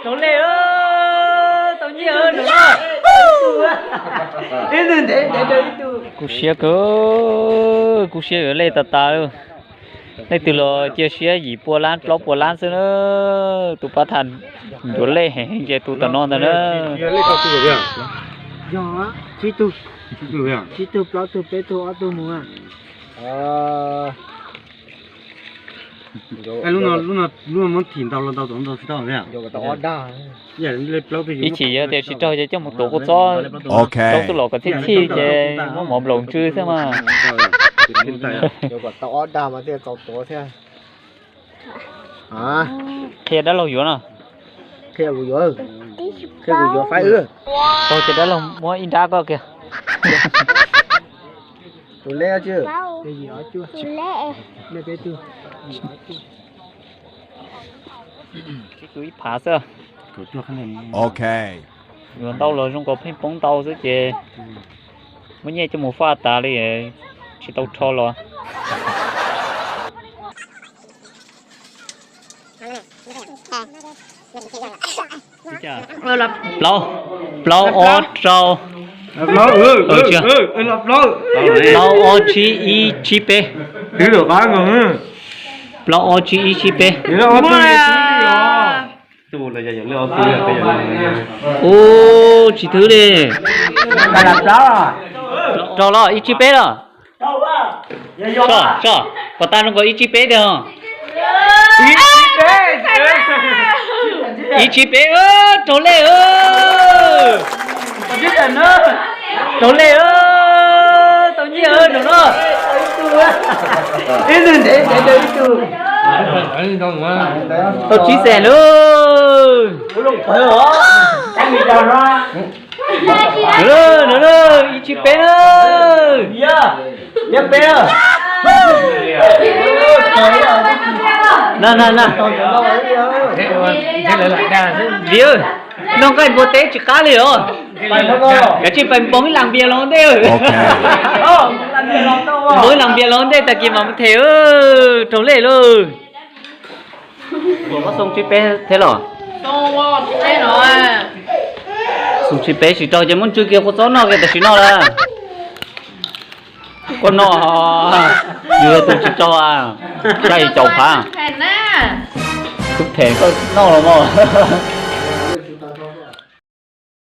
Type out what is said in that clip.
Tau lej, tau nyiaj no. Ib tug ntev ntev rau ib tug. Kub siab kawg, kub siab yuav lej tas tas li. Leej twg los cia siab yim pua lab plaub pua lab xwb na. Tus pab tham yuav lej heev ces tus tom no ntag na. Yog, tsib tug, tsib tug, plaub tug, peb tug, ob tug mus. Lub no, lub no muab thim ntau los ntau, ntau tsis tau. Ib chim yog tias tsis raug ces coj mus tuav kua txob, rau tuaj los kom txhij txhij ces muab mov nplaum ntsw xwb mas. Qhia dab laug yuav no. Qhia kuv yuav, qhia kuv yuav faib wb. Tau ces dab laug muab ib nrab koj kiag. Tus lej tsi? Ib phav xwb. Ok. Yuav ntau los zoo nkaus pheej poob ntau xwb ces muab nyiaj coj mus faj tas li, tsis tau rho los. Plaub, plaub ob rau, plaub ob tsib ib tsib peb, plaub ob tsib ib tsib peb. Ub, tsis thwb li. Rau los ib tsib peb los. Tso, tso, kom tag nrho kom ib tsib peb tiag. Ib tsib peb, raug lej. Raug lej, tau nyiaj no. Ib tug ntev ntev rau ib tug. Tau tsib xees lawm. Ib tsib peb na. Na na na. Vim noj nqaij npua teb tsis qab li os. Kav tsij pais npoos ib las npias los ntej. Npoos ib las npias los ntej tag kis mam mus them. Raug lej lauj. Xoo tsib peb thiab los? Xoo tsib peb tsis raug ces muab ntsw kiag kua txob noj kiag tam sim no lawm. Koj noj, yus yog tus tsis raug, saib caum phav. Kuv them koj noj los mog.